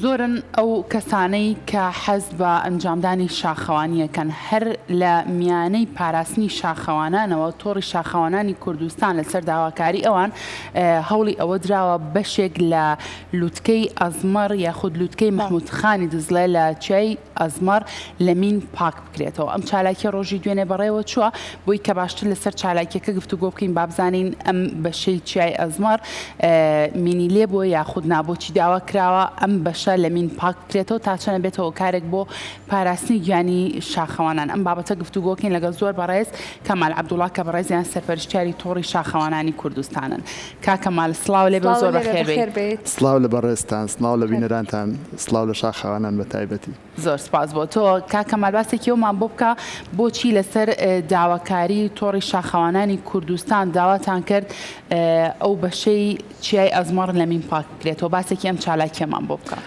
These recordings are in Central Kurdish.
زۆرن ئەو کەسانەی کە حەز بە ئەنجامدانی شاخەوانییەکەن، هەر لە میانەی پاراستنی شاخەوانانەوە تۆڕی شاخەوانانی کوردستان لەسەر داواکاری ئەوان هەوڵی ئەوە دراوە بەشێک لە لوتکەی ئەزمەڕ یاخود لوتکەی مەحمود خانی دزڵێ لە چیای ئەزمەڕ لە مین پاک بکرێتەوە. ئەم چالاکیە ڕۆژی دوێنێ بەڕێوە چووە، بۆی کە باشتر لەسەر چالاکیەکە گفتوگۆ بکەین با بزانین ئەم بەشەی چیای ئەزمەڕ مینی لێ بووە یاخود نا، بۆچی داوا کراوە ئەم بەشە لە مین پاک بکرێتەوە تا چەند بێتە هۆکارێک بۆ پاراستنی گیانی شاخەوانان. ئەم بابەتە گفتوگۆکەین لەگەڵ زۆر بەڕێز کەمال عەبدوڵا کە بەڕێزیان سەرپەرشتیاری تۆڕی شاخەوانانی کوردستانن. کاک کەمال سڵاو لێ بێ و زۆر بەخێر بێی. سڵاو لە بەڕێزتان، سڵاو لە بینەرانتان، سڵاو لە شاخەوانان بە تایبەتی. زۆر سپاس بۆ تۆ کاک کەمال باسێکی ئەومان بۆ بکە بۆچی لەسەر داواکاری تۆڕی شاخەوانانی کوردستان داواتان کرد ئەو بەشەی چیای ئەزمەڕ لە مین پاک بکرێتەوە باسێکی ئەم چالاکیەمان بۆ بکە.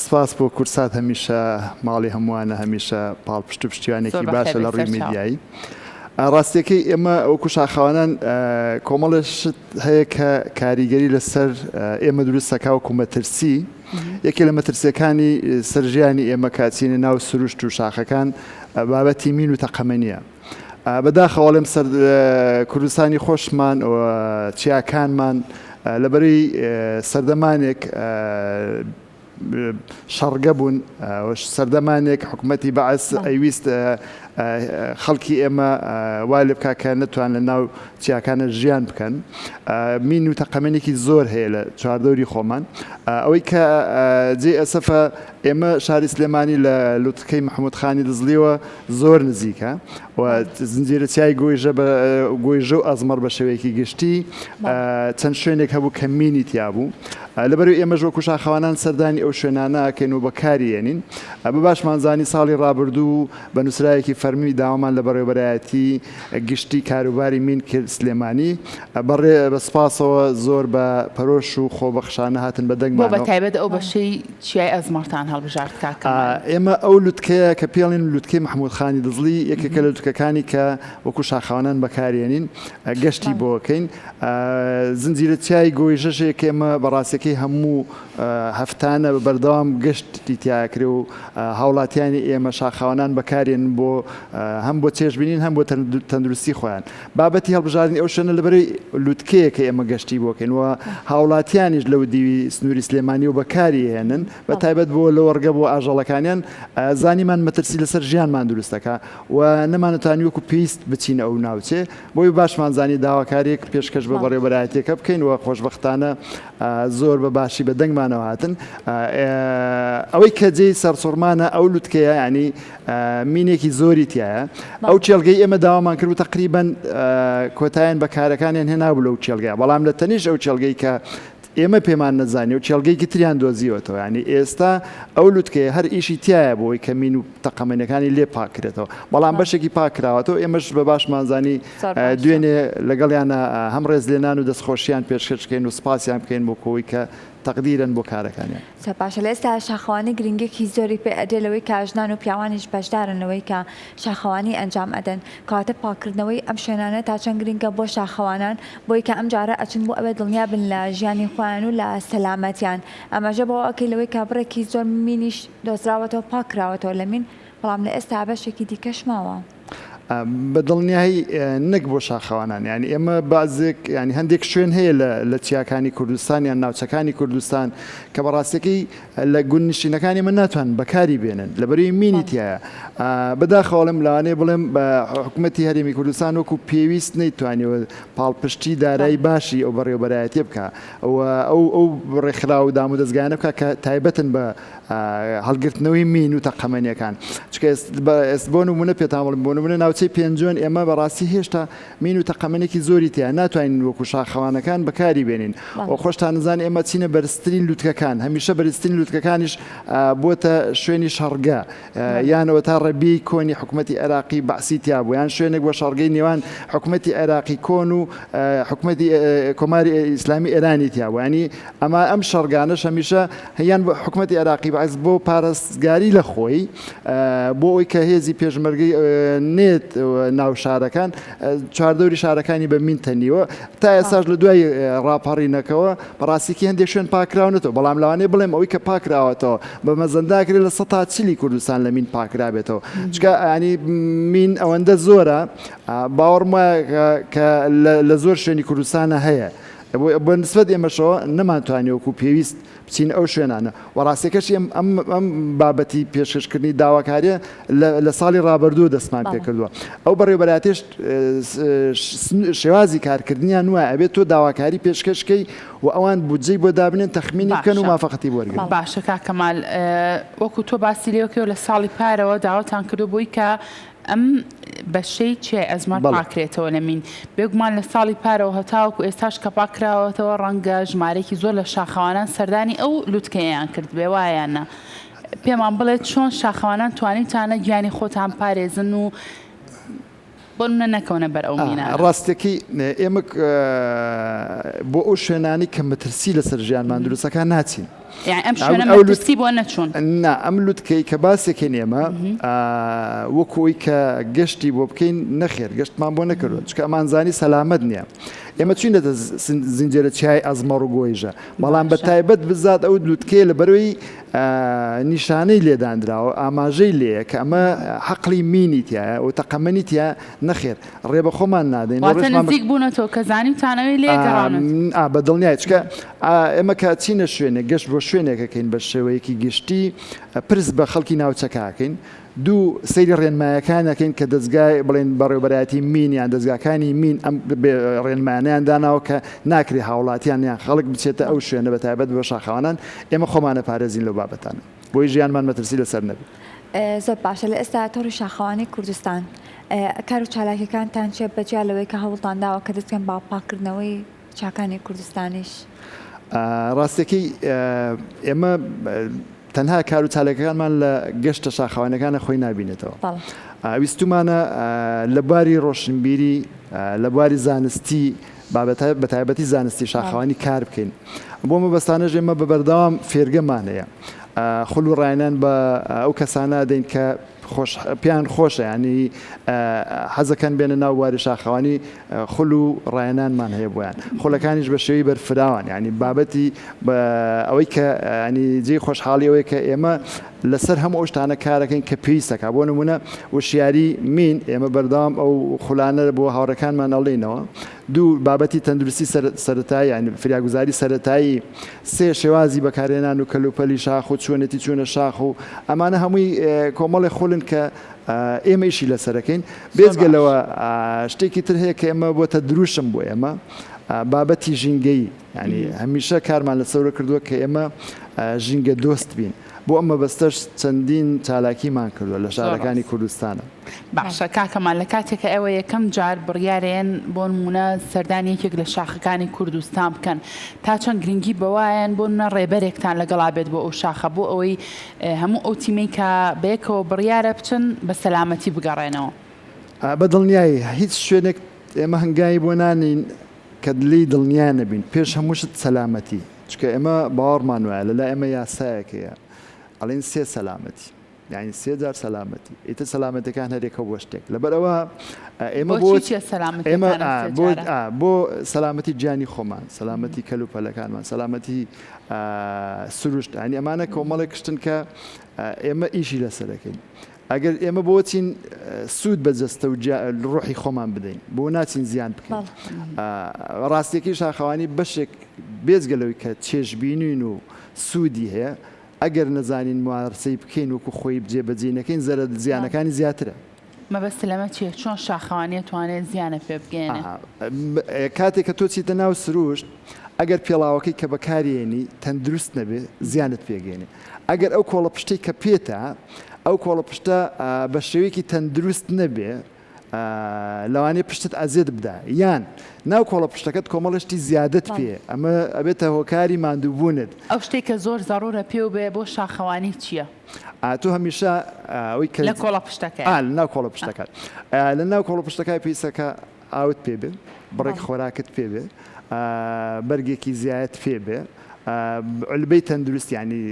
سپاس بۆ کوردسات هەمیشە ماڵی هەمووانە هەمیشە پاڵپشت و پشتیوانێکی باشە لە ڕووی میدیایی. ڕاستیەکەی ئێمە وەکو شاخەوانان کۆمەڵێ شت هەیە کە کاریگەری لەسەر ئێمە دروست دەکا وەکو مەترسی یەکێ لە مەترسیەکانی سەر ژیانی ئێمە کە چینە ناو سروشت و شاخەکان بابەتی مین و تەقەمەنیە بەداخەوە ئەڵێم سەر کوردستانی خۆشمان و چیاکانمان لەبەرەی سەردەمانێک شەڕگە بوون سەردەمانێک حکومەتی بەعس ئەیویست خەڵکی ئێمە وا لێ بکا کە نەتوان لە ناو چیاکانە ژیان بکەن مین و تەقەمەنێکی زۆر هەیە لە چواردەوری خۆمان ئەوەی کە جێ ئەسەفە ئێمە شاری سلێمانی لە لوتکەی محمود خانی دزڵیوە زۆر نزیکە و زنجیرە چیای گۆیژە بە گۆیژە و ئەزمەڕ بە شێوەیەکی گشتی چەند شوێنێک هەبوو کە مینی تیا بوو لەبەرو ئێمەش وەکو شاخەوانان سەردانی ئەو شوێنانە ئەکەین و بەکاری یەنین بە باشمان زانی ساڵی ڕابردوو بە نووسراوێکی فەرمی داوامان لە بەڕێوەبەرایەتی گشتی کاروباری مین کرد سلێمانی بەڕێ بە سپاسەوە زۆر بە پەرۆش و خۆبەخشانە هاتن بە بۆ دەنگمانەوە. بە تایبەت ئەو بەشەی چیای ئەزمەڕتان هەڵبژارد کاک کەمال؟ ئێمە ئەو لوتکەیە کە پێڵین لوتکەی مەحموود خانی دزڵی یەکێکە لە لوتکەکانی کە وەکو شاخەوانان بەکارێنین گەشتی بۆ کەین زنجیرە چیای گۆیژەشێک کە ئێمە بە ڕاستیەکەی هەموو هەفتانە بە بەردەوام گەشتی تیاکرێ و هاوڵاتیانی ئێمە شاخەوانان بەکارێن بۆ هەم بۆ چێژبینین هەم بۆ تەندروستی خۆیان بابەتی هەڵبژاردنی ئەو شوێنە لەبەرەی لوتکەیە کە ئێمە گەشتی بۆکەین و هاوڵاتیانیش لەو دیوی سنووری سلێمانی و بەکاری هێنن بە تایبەت بۆ لەوەڕگە بۆ ئاژەڵەکانیان زانیمان مەترسی لەسەر ژیانمان دروست دەکا و نەمانتوانی وەکو پێویست بچینە ئەو ناوچێ بۆی باشمان زانی داواکاریەک پێشکەش بە بەڕێوەبەرایەتیەکە بکەین و خۆشبەختانە زۆر بە باشی بە دەنگمانەوە هاتن ئەوەی کە جێی سەرسوڕمانە ئەو لوتکەیە ینی مینێکی زۆری تایە ئەو کێڵگەی ئێمە داوامان کرد و تقریبن کۆتایان بە کارەکانیان هێنابوو لەو کێڵگە بەڵام لە تەنیش ئەو کێڵگەی کە ئێمە پێمان نەزانی و کێڵگەیەکی تریان دۆزیوەتەوە یانی ئێستا ئەو لوتکەیە هەر ئیشی تایە بۆی کە مین و تەقەمەنیەکانی لێ پاک کرێتەوە بەڵام بەشێکی پاک کراوەتەوە ئێمەش بە باشمان زانی دوێنێ لەگەڵیانە هەم ڕێزلێنان و دەستخۆشیان پێشکەش بکەین و سپاسیان بکەین بۆ کۆی کە تەقدیرن بۆ کارەکانیان. زۆر باشە لە ئێستا شاخەوانی گرنگیەکی زۆری پێ ئەدرێ لەوەی کە ژنان و پیاوانیش بەشدارن لەوەی کە شاخەوانی ئەنجام ئەدەن کەواتە پاککردنەوەی ئەم شوێنانە تا چەند گرنگە بۆ شاخەوانان بۆی کە ئەم جارە ئەچن بۆ ئەوێ دڵنیا بن لە ژیانی خۆیان و لە سەلامەتیان ئاماژە بەوە ئەکەی لەوەی کە بڕێکی زۆر مینیش دۆزراوەتەوە پاککراوەتەوە لە مین بەڵام لە ئێستا بەشێکی دیکەش ماوە. بە دڵنیایی نەک بۆ شاخەوانان یانی ئێمە بەعزێک یانی هەندێک شوێن هەیە لە لە چیاکانی کوردستان یان ناوچەکانی کوردستان کە بە ڕاستەکەی لە گوندنشینەکان ئێمە ناتوان بەکاری بێنن لەبەرەی مینی تایە بەداخەوە ئەڵێم لەوانەیە بڵێم بە حکوومەتی هەرێمی کوردستان وەکو پێویست نەیتوانیوە پاڵپشتی دارایی باشی ئەو بەڕێوەبەرایەتیە بکا و ئەو ئەو ڕێکخراو و دامودەزگایانە بکا کە تایبەتن بە هەڵگرتنەوەی مین و تەقەمەنیەکان چونکە ئێست بۆ نمونە پێتان بڵێم بۆ نمونە ناوچەی پێنجوێن ئێمە بەڕاستی هێشتا مین و تەقەمەنێکی زۆری تیا ناتوانین وەکو شاخەوانەکان بەکاری بێنین و خۆشتان نزان ئێمە چینە بەرزترین لوتکەکان هەمیشە بەرزترین لوتکەکانیش بۆتە شوێنی شەڕگە یانەوە تا ڕەبی کۆنی حکوومەتی عێراقی بەعسی تیا بوو یان شوێنێک بۆ شەڕگەی نێوان حکوومەتی عێراقی کۆن و حکوومەتی کۆماری ئیسلامی ئێرانی تیا بوو ینی ئەما ئەم شەڕگانەش هەمیشە یان حکومەتی عێراقی بەعس بۆ پارێزگاری لە خۆی بۆ ئەوی کە هێزی پێشمەرگەی نێت. ناو شارەکان چواردەوری شارەکانی بە مین تەنیوە تا ئێستاش لە دوای ڕاپەڕینەکەوە بەڕاستیکی هەندێک شوێن پاکراونەتەوە بەڵام لەوانەیە بڵێم ئەوەی کە پاکراوەتەوە بە مەزەنداکرێت 40% کوردستان لە مین پاکرابێتەوە چکە ئەنی مین ئەوەندە زۆرە باوەڕم وایە کە لە زۆر شوێنی کوردستانە هەیە بە نسبەت ئێمەشەوە نەمانتوانی وەکو پێویست بچین ئەو شوێنانە و ڕاستیەکەشی ئەم ئەم ئەم بابەتی پێشکەشکردنی داواکاریە لە ساڵی ڕابردوو دەستمان پێکردووە ئەو بەڕێوەبەرایەتیش شێوازی کارکردنیان وایە ئەبێت تۆ داواکاری پێشکەشکەی و ئەوان بودجەی بۆ دابنێن تەخمینی بکەن و باشە مافەقەتی بۆ وەرگرن. باشە کاک کەمال وەکو تۆ باسی لێوە لە ساڵی پارەوە داواتان کردو بۆی کە ئەم بەشەی چیای ئەزمەر بەڵێ. پاکرێتەوە لە مین، بێگومان لە ساڵی پارەوە هەتاوەکو ئێستاش کە پاککراوەتەوە ڕەنگە ژمارەیەکی زۆر لە شاخەوانان سەردانی ئەو لوتکەیەیان کردبێ وایە یان نا؟ پێمان بڵێ چۆن شاخەوانان توانیوتانە گیانی خۆتان پارێزن و بۆ نمونە نەکەونە بەر ئەو مینانە؟ ڕاستەکەی ئێمە بۆ ئەو شوێنانەی کە مەترسی لەسەر ژیانمان دروستەکان ناچین. یانی ئەم شوێنە مەترسی بۆ نەچوون؟ نا ئەم لوتکەی کە باسێکەین ئێمە وەکو ئەوی کە گەشتی بۆ بکەین نەخێر گەشتمان بۆ نەکردووە چونکە ئەمانزانی سەلامەت نییە ئێمە چوینەتە زنجێرە چیای ئەزمەڕ و گۆیژە بەڵام بە تایبەت بزات ئەو لوتکەیە لە بەرەوەی نیشانەی لێدانراوە ئاماژەی لێیە کە ئەمە حەقلی مینی تایە و تەقەمەنی تیا نەخێر ڕێ بە خۆمان نادەین واتە نزیک بوونەتەوە کە زانیوتانەوەی لێ گەڕاونەتەوە. ئا بە دڵنیای چونکە ئێمە کە چینە شوێنێک گەشت بۆ شوێنێک ئەکەین بە شێوەیەکی گشتی پرس بە خەڵکی ناوچەکە ئەکەین دوو سەیری ڕێنمایەکان ئەکەین کە دەزگای بڵێن بەڕێوبەرایەتی مین یان دەزگاکانی مین ئەم ڕێنمایانەیان داناوە کە ناکرێ هاوڵاتیان یان خەڵک بچێتە ئەو شوێنە بە تایبەت بە شاخەوانان ئێمە خۆمانە پارێزین لەو بابەتانە بۆی ژیانمان مەترسی لەسەر نەبێت. زۆر باشە لە ئێستا تۆڕی شاخەوانی کوردستان کار و چالاکیەکانتان چیە بەجیا لەوەی کە هەوڵتان داوە کە دەست بکەن بە پاککردنەوەی چاکانی کوردستانیش؟ ڕاستەکەی ئێمە تەنها کار و چالاکەکانمان لە گەشتە شاخەوانەکانە خۆی نابینێتەوە ویستومانە لە بواری ڕۆشنبیری لە بواری زانستی بە تایبەتی زانستی شاخەوانی کار بکەین بۆ مەبەستانەش ئێمە بە بەردەوام فێرگەمان هەیە خول و ڕاهێنان بە ئەو کەسانە دەین کە خۆش پێیان خۆشە ینی حەزەکەن بێنە ناو بواری شاخەوانی خول و ڕاهێنانمان هەیە بۆیان خولەکانیش بە شێوەی بەرفراوان ینی بابەتی ئەوەی کە ینی جێی خۆشحاڵی ئەوەیە کە ئێمە لەسەر هەموو ئەو شتانە کارەکەین کە پێویستەکە بۆ نمونە وشیاری مین ئێمە بەردەوام ئەو خولانە بۆ هاوڕێکانمان ئەڵێینەوە دوو بابەتی تەندروستی سەرەتایی یانی فریاگوزاری سەرەتایی سێ شێوازی بەکارهێنان و کەلوپەلی شاخ و چۆنێتی چوونە شاخ و ئەمانە هەمووی کۆمەڵێ خولن کە ئێمە ئیشی لەسەرەکەین بێجگە لەوە شتێکی تر هەیە کە ئێمە بۆتە دروشم بۆ ئێمە بابەتی ژینگەیی ینی هەمیشە کارمان لەسەرە کردووە کە ئێمە ژینگە دۆست بین بۆ ئەم مەبەستەش چەندین چالاکیمان کردووە لە شارەکانی کوردستانە. باشە کاک کەمال لە کاتێک کە ئێوە یەکەم جار بڕیارێن بۆ نموونە سەردانی یەکێک لە شاخەکانی کوردستان بکەن تا چەند گرنگی بەوایەن بۆ نمونە ڕێبەرێکتان لەگەڵا بێت بۆ ئەو شاخە بۆ ئەوەی هەموو ئەو تیمەی کە بەیەکەوە بڕیارە بچن بە سەلامەتی بگەڕێنەوە؟ بە دڵنیایی هیچ شوێنێک ئێمە هەنگاوی بۆ نانێین کە لێی دڵنیا نەبین پێش هەموو شت سەلامەتی چونکە ئێمە باوەڕمان وایە لەلای ئێمە یاسایەک هەیە ئەڵێن سێ سەلامەتی یانی سێ جار سەلامەتی ئیتر سەلامەتەکان هەرێکە بۆ شتێک لەبەر ئەوە ئێمە بۆ ئێمە بۆ بۆ سەلامەتی گیانی خۆمان سەلامەتی کەل و پەلەکانمان سەلامەتی سروشت ینی ئەمانە کۆمەڵێک شتن کە ئێمە ئیشی لەسەرەکەین ئەگەر ئێمە بۆ چین سوود بە جەستە و ڕۆحی خۆمان بدەین بۆ ناچین زیان بکەین ڕاستیەکەی شاخەوانی بەشێک بێجگە لەوەی کە چێژبینین و سوودی هەیە ئەگەر نەزانین موارسەی بکەین وەکو خۆی جێ بەجێی نەکەین زەرەر زیانەکانی زیاترە. مەبەست لەمە چیە؟ چۆن شاخەوانی ئەتوانێت زیانە پێ بگەیەنێ؟ کاتێک کە تۆ چیتە ناو سروشت ئەگەر پێڵاوەکەی کە بەکارێنی تەندروست نەبێ زیانت پێگەێنێ ئەگەر ئەو کۆڵە پشتەی کە پێتە ئەو کۆڵە پشتە بە شێوەیەکی تەندروست نەبێ لەوانەیە پشتت ئەزێت بدا یان ناو کۆڵە پشتەکەت کۆمەڵێ شتی زیادەت پێ ئەمە ئەبێتە هۆکاری ماندووبوونت. ئەو شتەی کە زۆر زەڕوورە پێو بێ بۆ شاخەوانی چییە؟ تۆ هەمیشە ئەوەی کە لە کۆڵە پشتەکەیا. لە ناو کۆڵە پشتەکە لە ناو کۆڵە پشتەکە پێویستە کە ئاوت پێ بێ بڕێک خۆراکت پێ بێ بەرگێکی زیایەت پێ بێ. علبەی تەندروستی ینی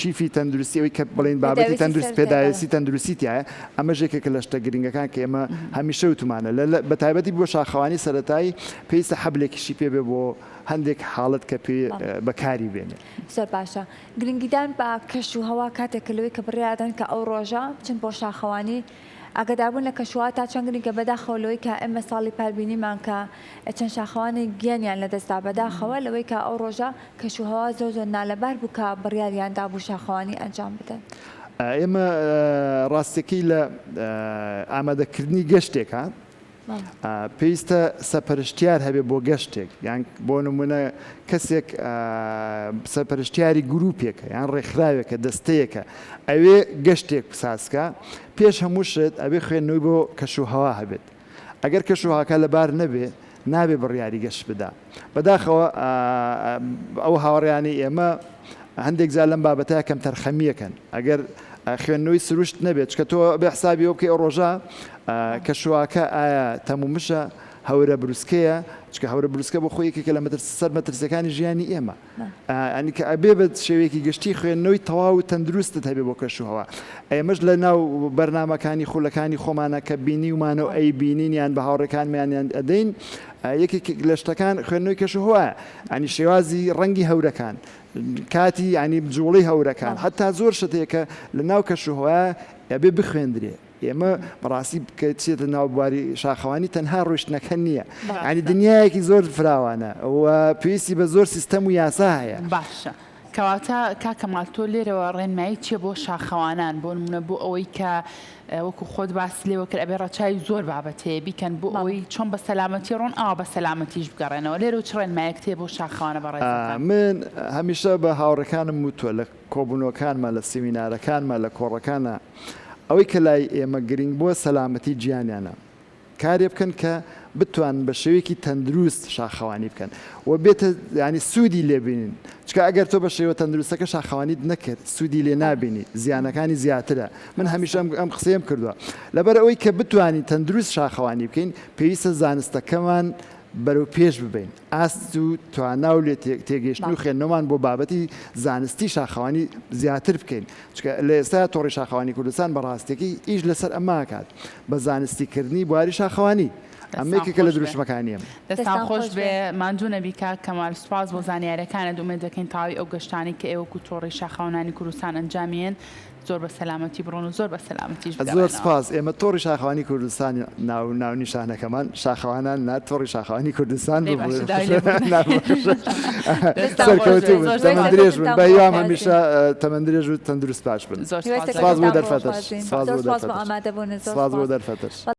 کیفی تەندروستی ئەوەی کە بڵێین بابەتی تەندروست پێداویستی تەندروستی تایە ئەمەش یەکێکە لە شتە گرنگەکان کە ئێمە هەمیشە وتومانە بە تایبەتی بۆ شاخەوانی سەرەتایی پێویستە حەبلێکیشی پێ بێ بۆ هەندێک حاڵەت کە پێ بەکاری بێنێ. زۆر باشە گرنگیدان بە کەش و هەوا کاتێک کە لەوەی کە بڕیاردەن کە ئەو ڕۆژە بچن بۆ شاخەوانی ئاگاداربوون لە کەشوهەوا تا چەند گرنگە بەداخەوە لەوەی کە ئێمە ساڵی پار بینیمان کە چەند شاخەوانێک گیانیان لەدەستدا بەداخەوە لەوەی کە ئەو ڕۆژە کەشوهەوا زۆر زۆر نالەبار بوو کە بڕیاریان دابوو شاخەوانی ئەنجام بدەن. ئێمە ڕاستیەکەی لە ئامادەکردنی گەشتێکا پێویستە سەرپەرشتیار هەبێ بۆ گەشتێک یان بۆ نمونە کەسێک سەرپەرشتیاری گروپێکە یان ڕێکخراوێکە دەستەیەکە ئەوێ گەشتێک سازکە پێش هەموو شت ئەبێ خوێندنەوەی بۆ کەش و هەوا هەبێت ئەگەر کەش و هەواکە لەبار نەبێ نابێ بڕیاری گەشت بدا بەداخەوە ئەو هاوڕیانی ئێمە هەندێک جار لەم بابەتە کەمتەرخەمییەکەن ئەگەر خوێندنەوەی سروشت نەبێت چکە تۆ بێ حسابی ئەوە بکەی ئەو ڕۆژە کەشوهەواکە ئایا تەمومژە هەورە بروسکەیە چکە هەورە بروسکە بۆ خۆی یەکێکە لە مەترس سەر مەترسیەکانی ژیانی ئێمە ئەنی کە ئەبێ بە شێوەیەکی گشتی خوێندنەوەی تەواو و تەندروستت هەبێ بۆ کەشوهەوا ئێمەش لە ناو بەرنامەکانی خولەکانی خۆمانە کە بینیومانە و ئەی بینین یان بە هاوڕێکانمانیان ئەدەین یەکێک لە شتەکان خوێندنەوەی کەشوهەوایە ئەنی شێوازی ڕەنگی هەورەکان کاتی یانی جوڵەی هەورەکان حتا زۆر شت هەیە کە لە ناو کەشوهەوایە ئەبێ بخوێندرێ ئێمە بەڕاستی کە چێتە ناو بواری شاخەوانی تەنها ڕۆیشتنەکە نییە ینی دنیایەکی زۆر فراوانە و پێویستی بە زۆر سیستەم و یاسا هەیە. باشە کەواتە کاک کەمال تۆ لێرەوە ڕێنمایی چیە بۆ شاخەوانان بۆ نمونە بۆ ئەوەی کە وەکو خۆت باست لێوە کرد ئەبێ ڕەچاوی زۆر بابەت هەیە بیکەن بۆ ئەوەی چۆن بە سەلامەتی ڕۆن ئاوا بە سەلامەتیش بگەڕێنەوە لێرەوە چ ڕێنمایەکت هەیە بۆ شاخەوانە بەڕێزەکان؟ من هەمیشە بە هاوڕێکانم وتوە لە کۆبونەوەکانما لە سیمینارەکانما لە کۆڕەکانا ئەوەی کە لای ئێمە گرنگ بوە سەلامەتی گیانیانە کارێ بکەن کە بتوانن بە شێوەیەکی تەندروست شاخەوانی بکەن و بێتە ینی سوودی لێ بینن چکە ئەگەر تۆ بە شێوە تەندروستەکە شاخەوانیت نەکرد سوودی لێ نابینی زیانەکانی زیاترە من هەمیشە ئەم قسەیەم کردووە لەبەر ئەوەی کە بتوانین تەندروست شاخەوانی بکەین پێویستە زانستەکەمان بەرەو پێش ببەین ئاست و توانا و لێ تێگەیشتن و خوێندنەوەمان بۆ بابەتی زانستی شاخەوانی زیاتر بکەین چونکە لە ئێستا تۆڕی شاخەوانی کوردستان بە ڕاستیەکەی ئیش لەسەر ئەمە ئەکات بە زانستی کردنی بواری شاخەوانی ئەمە دەستان یەکێکە لە خۆش بێ. دروشمەکانی ئێمە. دەستان دەستان خۆش خۆش بێ بێ. ماندوو نەبی کاک کەمال سوپاس بۆ زانیاریەکانت ئومێد دەکەین تەواوی ئەو گەشتانەی کە ئێوە وەکو تۆڕی شاخەوانانی کوردستان ئەنجامی یەن زۆر بە سەلامەتی بڕۆن و زۆر بە سەلامەتیش زۆر بگەڕێنەوە. سپاس ئێمە تۆڕی شاخەوانی کوردستان ناو ناونیشانەکەمان شاخەوانان نا تۆڕی شاخەوانی کوردستان دەی باشە ببورن داوای لێبوردن نابەخشن دەستان خۆش بێ سەرکەوتوو بن زۆر تەمەن سپاس. درێژ بن سەرکەوتنتان بە بۆ هیوام خوازین. هەمیشە تەمەن درێژ و تەندروست باش بن زۆر هیوای سپاس سپاس بۆ سەرکەوتنتان بۆ دەرفەتەش خوازین. سپاس زۆر بۆ سپاس بۆ دەرفەتەش ئامادەبوونت زۆر سپاس بۆ سپاس. دەرفەتەش.